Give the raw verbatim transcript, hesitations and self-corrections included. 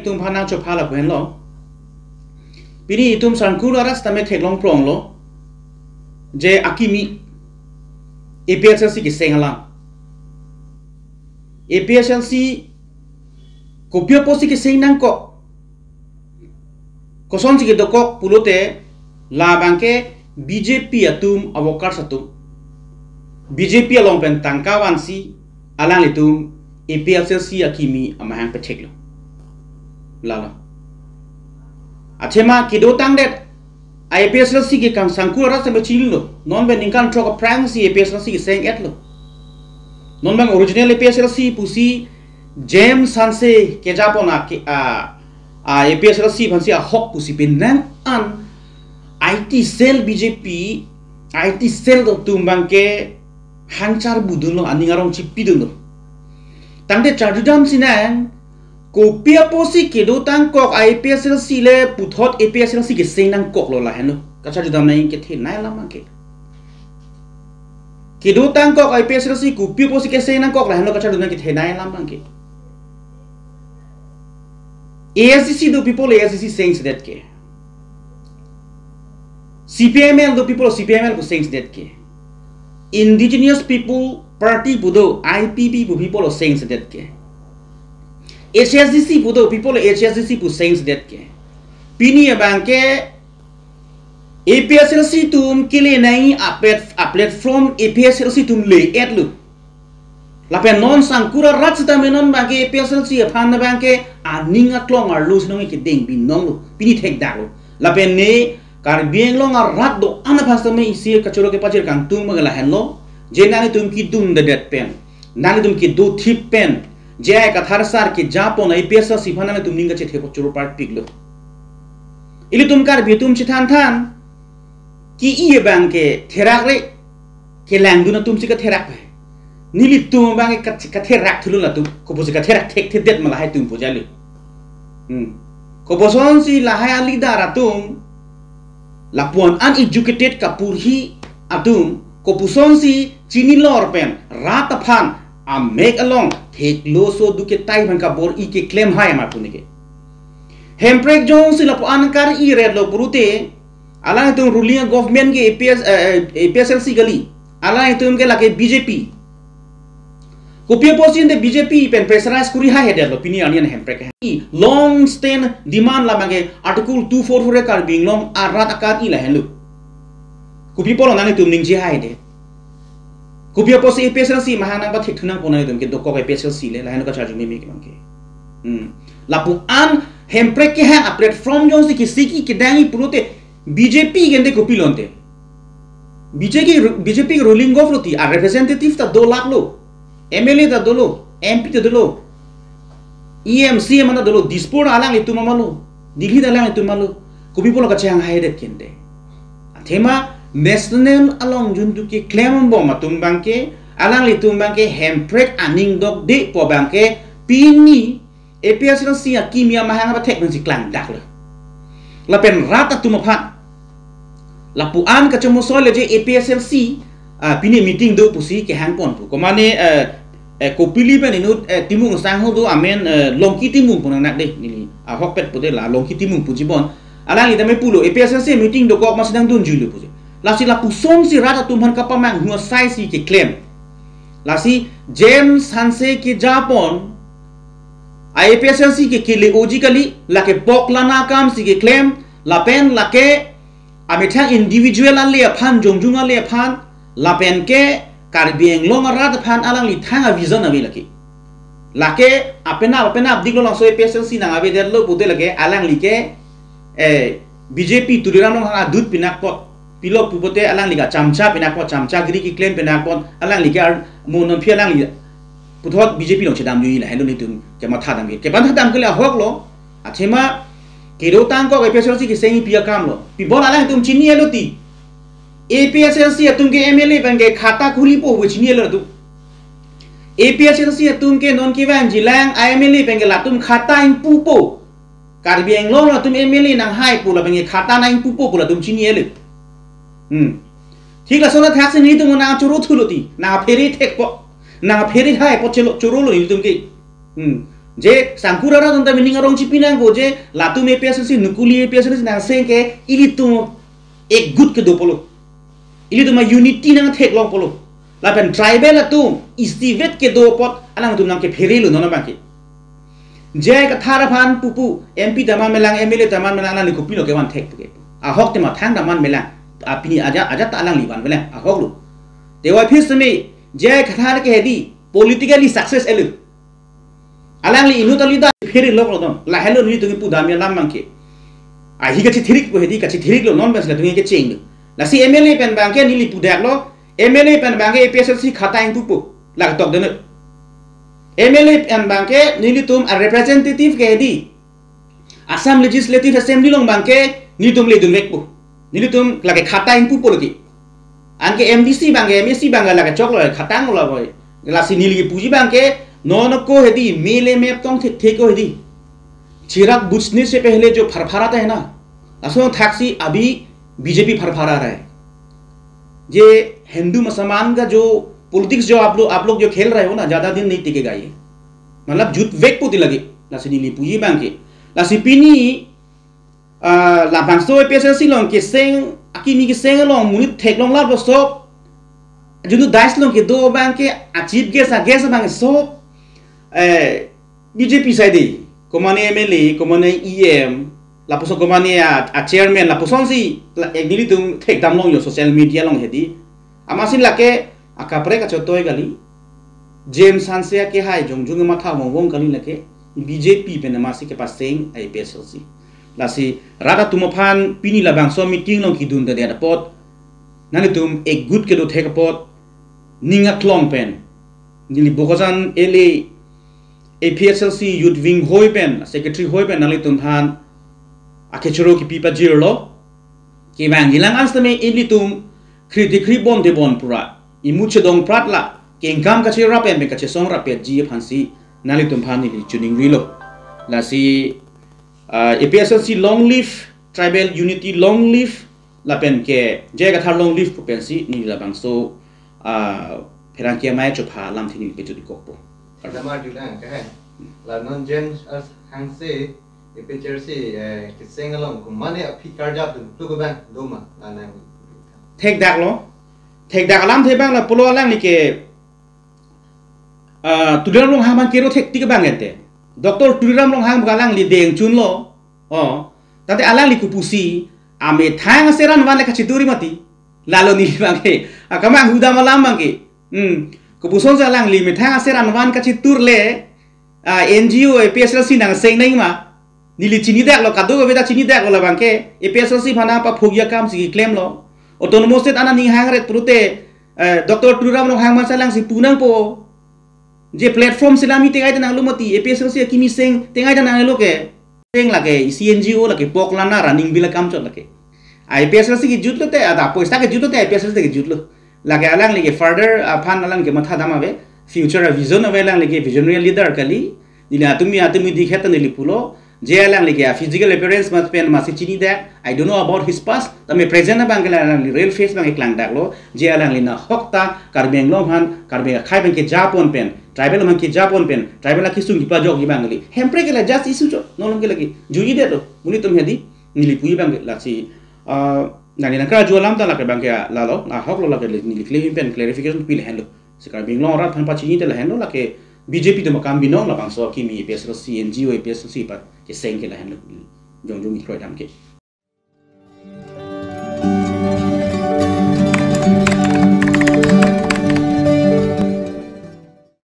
Itum aphan nangchopha lapu henlo. Pini itum sangkur arat sitame theklong pronglo je akimi A P H L C keseng alam. A P H L C kopi apotsi keseng nangkok, kosonsi kedokok pulote, labangke B J P atum a-workers atum, B J P along pen tangka vansi alanglitum A P H L C akimi amahang petheklo. Lalo. Athema kedotangdet A P H L C ke kang sangkur arat sitame chinilo. Non pen ningkan throk aphrangsi A P H L C keseng-etlo. Non bang original A P H L C pusi James Hanse kejapon a ke, a, a A P H L C aphansi ahok pusi penang an I T cell B J P, I T cell atum bangke hangchar budunlo, aning arong chipidunlo. Tangte charjudam sinang, kopi apotsi kedotangkok A P H L C le puthot A P H L C keseng nangkoklo lahenlo. Kacharjudam nang kethenei alam bangke. Kedotangkok A P H L C kopi apotsi keseng nangkok lahenlo kacharjudam kethenei alam bangke. A S D C do people A S D C sengsedet ke. C P I M L do people C P I M L pu sengsedet ke. Indigenous People Party pu do I P P pu people sengsedet ke. H S D C pu do people H S D C pu sengsedet ke. Pini abangke A P H L C atum kele nai a plat-, a platform A P H L C atum le-etlo. Lapen non sangkur arat sitame non bangke A P H L C aphan bangke aning aklong arlo sinong kedeng binonglo, pini thekdaklo. Lapen ne Karbi Anglong arat do-an aphan sitame isi kachoro kepajir kangtung bangke lahenlo. Je nanglitum kedundedet pen, nanglitum kedothip pen, J I Kathar sar kejapon A P H L C aphan nanglitum ning kachethe kachoro parpiklo. Ilitum Karbi atum chethanthan, ke-i abangke therak re, kelangdun atumsi katherak pe. Nelitum abangke kat-, katherak thulun latum, kopusi katherak thekthedet ma lahai atum pu jali. Hmm. Koposonsi lahai a-leader atum, lapuan uneducated kaporhi atum, koposonsi chinilor pen rat aphan amek along theklo so duke tai aphan kabor-i keklem hai ma pu neke. Hemprek jongsi lapuan kar-i-retlo pulote, alangtum ruling government ke A P S, eh, eh, A P H L C kali. Alangtum ke lake B J P. Kopi apotsi ante B J P pen pressurize kori haihedetlo pini arni an Hemprek ke. Long stand demand labangke Article two four four Karbi Anglong arat akar-i lahenlo. Kopi apotlo nanglitum ningje haihedet? Kopi apotsi A P H L C amahang nangpathek thunang pu nanglitum kedokok A P H L C le lahenlo kacharju meme ke bangke. Hmm. Lapuan Hemprek kehang a-platform jongsi kesiki kedangi pulote B J P ke ante kopilo ante? B J P, B J P ruling government lo ti, a-representative ta dolaklo, M L A ta dolo, M P ta dolo, E M, C E M ta dolo, Dispur alanglitum ma lo, Delhi ta alanglitum ma lo, kopi apotlo kachehang haihedet ke ante? Athema national along jun duke klembom atum bangke, alanglitum bangke Hemprek aning dokde pu bangke, pini A P H L C akimi amahang apathek pensi klangdaklo. Lapen rat atum aphan lapuan kachomosoi le je A P H L C, ah, pini meeting do pusi kehangpon pu. Komane, eh, eh, Kopili pen inut, eh, Timung sangho do amen, eh, Longki Timung pu nangnak de neli. Ahokpet pute la Longki Timung pu jibon. Alangli tame pulo A P H L C meeting dokok masi nangdunjuilo pusi. Lasi lapusonsi rat atum aphan kapamanghu asaisi keklem. Lasi James Hanse kejapon A P H L C ke kele-oji kali, lake poklana akamsi keklem, lapen lake amethang individual ale aphan, jongjung ale aphan, lapen ke Karbi Anglong arat aphan alangli thang a-vision ave lake. Lake apenap, apenap diklo langso A P H L C nang avedetlo pute lake alangli ke, eh, B J P Tuliram Ronghang adut pinakpot. Pilo pupote alangli ke chamcha pinakpot, chamchagiri keklem pinakpot, alangli ke ar mo non phi alangli puthot B J P along chedamjui lahenlo nelitum kematha damke. Kematha damke le ahoklo, athema kedotangkok A P H L C kesengpi akamlo. Pibon alangtum chinilo ti. A P H L C atum ke M L A pen ke khata khulipo pu chinilo tu. A P H L C atum ke non kevangjilang a-M L A pen ke latum khata ingpupo. Karbi Anglong latum M L A nanghai pu lapen ke khata nangpupo pu latum chinilo. Hmm. Thik lason athaksi nelitum nangchoro thulo ti, nangphere thekpo, nangphere haipo chelo chorolo nelitum ke. Hmm. Je sangkur arat atum ta mining arong chipi nangpo je latum A P H L C, nukuli A P H L C nangseng ke ilitum ekjut kedo pulo. Ilitum a-unity nangtheklong pulo. Lapen tribal atum isivet kedo apot alangtum nangkephere lo non abangke. J I Kathar aphan pupu M P ta man melang, M L A ta man melang, alangli kopilo kevan thek puke. Ahok tema thang ta man melang. Apini ajat ajat ta alangli van melang. Ahok lo. Te wai phir seme J I Kathar ke hedi politically success elu. Alangli inut alida phere lok lo don. Lahelo nelitum pudam alam abangke. Ahi kachithirik po hedi kachithirik lo non bas latum kecheng lo. Lasi M L A pen abangke neli pudak lo. M L A pen abangke A P H L C khata ingpupo. Lak tok dene. M L A pen abangke nelitum a-representative ke hedi Assam Legislative Assembly along abangke nelitum ledun vekpo. Nelitum lake khata ingpupo lagi. Anke M D C abangke, M A C abangke lake choklo khata inglo boy. Lasi neli puji abangke non ko hedi mele mep tong thek thek ko hedi. चिराग बुझने से पहले जो फरफराता है ना, laso thaksi abhi B J P फरफरा रहा है। ये हिंदू मुसलमान का जो पॉलिटिक्स जो आप लोग आप लोग जो खेल रहे हो ना, ज्यादा दिन नहीं टिकेगा ये। मतलब jut vekpo ti lagi. Lasi neli puji abangke. Lasi pini ah, labangso A P H L C along keseng, akimi keseng along monit theklong lar bosok. Junu dais along kedo abangke a-chief guest, a-guest abangke so, eh, B J P side. Komane M L A, komane E M, lapuson komane a, a-chairman, lapusonsi, la, ek nelitum thekdam longlo social media along hedi. Amatsi lake akaprek kachotoi kali. James Hanse akehai jongjong matha vongvong kali lake. B J P pen amatsi kepaseng A P H L C. Lasi rat atum aphan pini labangso meeting along kedun ta det apot. Nanglitum ekjut kedo thek apot. Ning aklong pen. Neli Bokajan L A A P H L C Youth Wing hoi pen, Secretary hoi pen nanglitum aphan akechoro kipi pajirlo. Kevang jilang an sitame ilitum kri dikri bon de bon pura. Imu chedong prat la kengkam kachera pen pen kachesong rapetji aphansi nanglitum aphan neli chiningrilo. Lasi ah, A P H L C long live, tribal unity long live, lapen ke J I Kathar long live pu pensi neli labangso ah, pherangke amei chopha lamthe neli pejut-ik kokpo. Damar julang ke hai. La non James Hanse A P H L C eh, keseng along komane aphi karjap dun tu ko bang doma la nang. Thekdaklo. Thekdak alamthe abang la pulo alangli ke ah, Tuliram Ronghang man kero thek tik abang ente. Doctor Tuliram Ronghang abang alangli deng chunlo. Oh, tate alangli kopusi amethang aser an van le kachitur mati. Lalo neli abangke. Ah, kamang hudam alam abangke. Hmm. Kopusonsi alangli methang aser an van kachitur le ah, N G O A P H L C nangseng nangma. Neli chinidaklo, kadokave ta chinidaklo labangke, A P H L C aphan paphugji akamsi klemlo. Autonomous State an aning hangret pulote, eh, Doctor Tuliram Ronghang man si alangsi pu nangpo. Je platform si lam hi tengai ta nanglo mati, A P H L C akimi seng tengai ta nanglo ke. Seng lake, isi N G O lake, pok lana running bill akam chot lake. A P H L C kejutlo te, ada poisa kejutlo te, A P H L C kejutlo. Lake alangli ke further aphan alangli ke matha dam ave, future a-vision ave, alangli ke visionary leader kali. Neli atum mi atum mi dikhet ta neli pulo. Je alangli ke a-physical appearance mat pen amatsi chinidak. I don't know about his past. Tame present abangke alangli real face abangke klangdaklo. Je alangli nahok ta Karbi Anglong aphan, Karbi akhei abangke japon pen, tribal abangke japon pen, tribal akesung kipajokji abangke kali. Hemprek ke la just issue chot, non along ke lake. Juji detlo. Monit atum hedi, neli puji abangke lasi. Ah, nangli nangkarju alam ta lake abangke lalo, ahoklo lake neli claim pen clarification pi lahenlo. Si Karbi Anglong arat aphan pachini te lahenlo lake B J P atum akam binong labangso akimi A P H L C, N G O A P H L C aphan keseng ke lahenlo. Jongjong ikroi dam ke.